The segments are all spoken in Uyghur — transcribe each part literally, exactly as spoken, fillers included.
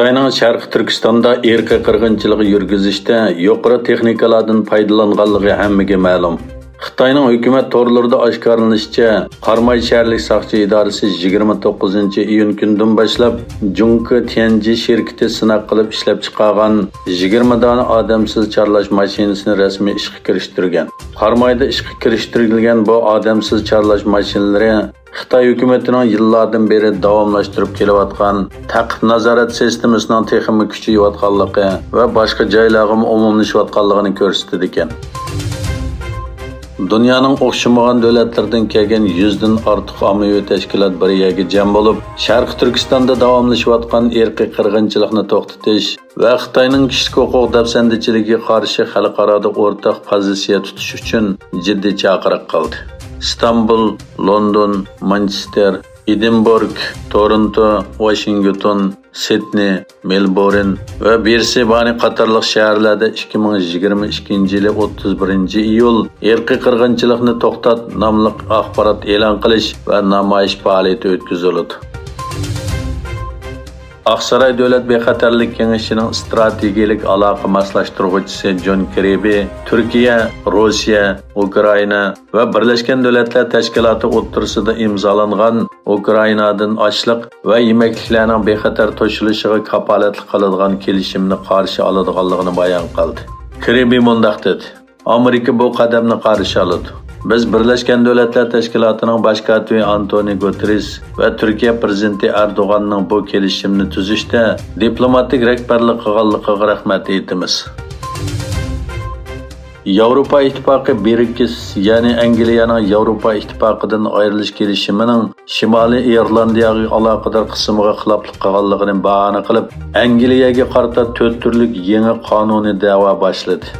خىتاينىڭ شەرقىي تۈركىستاندا ئىرقىي قىرغىنچىلىق يۈرگۈزۈشتە يۇقىرى تېخنىكىلارنىڭ پايدىلانغانلىقى ھەممىگە مەلۇم. خىتاينىڭ ھۆكۈمەت تورلىرىدا ئاشكارىلىنىشىچە، قاراماي شەھەرلىك ساقچى ئىدارىسى يىگىرمە توققۇزىنچى ئىيۇن كۈنىدىن باشلاپ جۇڭكې تيەنجى شىركىتى سىناق قىلىپ ئىشلەپچىقارغان يىگىرمە دانە ئادەمسىز چارلاش ماشىنىسىنى رەسمىي ئىشقا كىرىشتۈرگەن. قارامايدا ئىشقا كىرىشتۈرۈلگەن بۇ ئادەمسىز چارلاش ماشىنىلىرى خىتاي ھۆكۈمىتىنىڭ يىللاردىن بېرى داۋاملاشتۇرۇپ كېلىۋاتقان تەقىپ نازارەت سىستېمىسىنىڭ تېخىمۇ كۈچىيىۋاتقانلىقى ۋە باشقا جايلارغىمۇ ئومۇملىشىۋاتقانلىقىنى كۆرسىتىدىكەن. دۇنيانىڭ ئوخشىمىغان دۆلەتلىرىدىن كەلگەن يۈزدىن ئارتۇق ئاممىۋى تەشكىلات بىر يەرگە جەم بولۇپ، شەرقىي تۈركىستاندا داۋاملىشىۋاتقان ئىرقىي قىرغىنچىلىقنى توختىتىش ۋە خىتاينىڭ كىشىلىك ھوقۇق دەپسەندىچىلىكىگە قارشى خەلقئارادا ئورتاق پوزىتسىيە تۇتۇش ئۈچۈن جىددىي چاقىرىق قىلدى. ئىستانبۇل، لوندون، مانچېستېر، ئېدىنبورگ، تورونتو، ۋاشىنگتون، سىدنېي، مېلبورن ۋە برىسبانى قاتارلىق شەھەرلەردە ئىككى مىڭ يىگىرمە ئىككىنچى يىلى ئوتتۇز بىرىنچى ئىيۇل ئىرقىي قىرغىنچىلىقنى توختات ناملىق ئاخبارات ئېلان قىلىش ۋە نامايىش پائالىيىتى ئۆتكۈزۈلىدۇ. ئاقساراي دۆلەت بىخەتەرلىك كېڭىشىنىڭ ئىستراتېگىيەلىك ئالاقە ماسلاشتۇرغۇچىسى جون كىربى تۈركىيە، روسىيە، ئۇكرائىنا ۋە بىرلەشكەن دۆلەتلەر تەشكىلاتى ئوتتۇرىسىدا ئىمزالانغان ئۇكرائىنادىن ئاشلىق ۋە يېمەكلىكلەرنىڭ بىخەتەر توشۇلۇشىغا كاپالەتلىك قىلىدىغان كېلىشىمنى قارشى ئالىدىغانلىقىنى بايان قىلدى. كىربى مۇنداق دېدى: ئامېرىكا بۇ قەدەمنى قارشى ئالىدۇ. بىز بىرلەشكەن دۆلەتلەر تەشكىلاتىنىڭ باش كاتىپى ئانتونى گۇتېررېس ۋە تۈركىيە پىرېزىدېنتى ئەردوغاننىڭ بۇ كېلىشىمنى تۈزۈشتە دىپلوماتىك رەھبەرلىك قىلغانلىقىغا رەھمەت ئېيتىمىز. ياۋروپا ئىتتىپاقى برېكسىت، يەنى ئەنگلىيەنىڭ ياۋروپا ئىتتىپاقىدىن ئايرىلىش كېلىشىمىنىڭ شىمالىي ئىرلاندىيەگە ئالاقىدار قىسمىغا خىلاپلىق قىلغانلىقىنى باھانە قىلىپ، ئەنگلىيەگە قارىتا تۆت تۈرلۈك يېڭى قانۇنىي دەۋا باشلىدى.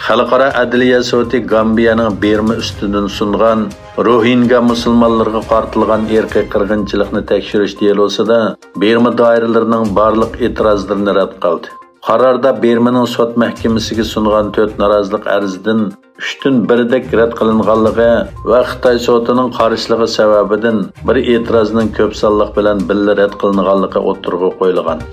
خەلقئارا ئەدلىيە سوتى گامبىيەنىڭ بىرما ئۈستىدىن سۇنغان روھىنگا مۇسۇلمانلىرىغا قارىتىلغان ئىرقىي قىرغىنچىلىقنى تەكشۈرۈش دېلوسىدا بىرما دائىرىلىرىنىڭ بارلىق ئېتىرازلىرىنى رەت قىلدى. قاراردا بىرمىنىڭ سوت مەھكىمىسىگە سۇنغان تۆت نارازىلىق ئەرزىدىن ئۈچتىن بىرىدەك رەت قىلىنغانلىقى ۋە خىتاي سوتىنىڭ قارشىلىقى سەۋەبىدىن بىر ئېتىرازنىڭ كۆپ سانلىق بىلەن بىللە رەت قىلىنغانلىقى ئوتتۇرىغا قويۇلغان.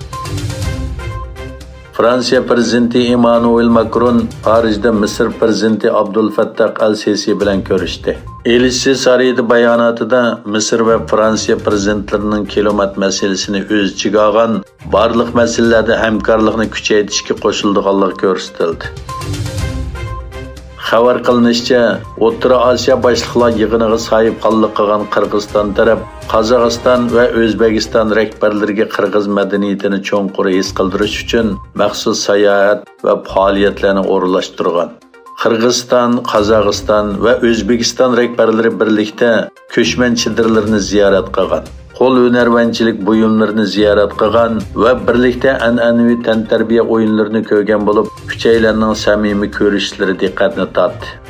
فرانسىيە پىرېزىدېنتى ئېمانۇئېل ماكرون پارىژدا مىسىر پىرېزىدېنتى ئابدۇلفەتتاھ ئەل سىسى بىلەن كۆرۈشتى. ئېلىسى سارىيىدا باياناتىدا مىسىر ۋە فرانسىيە پىرېزىدېنتلىرىنىڭ كىلىمات مەسىلىسىنى ئۆز ئىچىگە ئالغان بارلىق مەسىلىلەردە ھەمكارلىقنى كۈچەيتىشكە قوشۇلىدىغانلىقى كۆرسىتىلدى. خەۋەر قىلىنىشىچە، ئوتتۇرا ئاسىيا باشلىقلار يىغىنىغا ساھىبخانلىق قىلغان قىرغىزىستان تەرەپ قازاقىستان ۋە ئۆزبېكىستان رەھبەرلىرىگە قىرغىز مەدەنىيىتىنى چوڭقۇر ھېس قىلدۇرۇش ئۈچۈن مەخسۇس ساياھەت ۋە پائالىيەتلەرنى ئورۇنلاشتۇرغان. قىرغىزىستان، قازاقىستان ۋە ئۆزبېكىستان رەھبەرلىرى بىرلىكتە كۆچمەن چېدىرلىرىنى زىيارەت قىلغان، قول ھۈنەرۋەنچىلىك بۇيۇملىرىنى زىيارەت قىلغان ۋە بىرلىكتە ئەنئەنىۋى تەنتەربىيە ئويۇنلىرىنى كۆرگەن بولۇپ، ئۈچەيلەننىڭ سەمىمىي كۆرۈشۈشلىرى دىققەتنى تارتتى.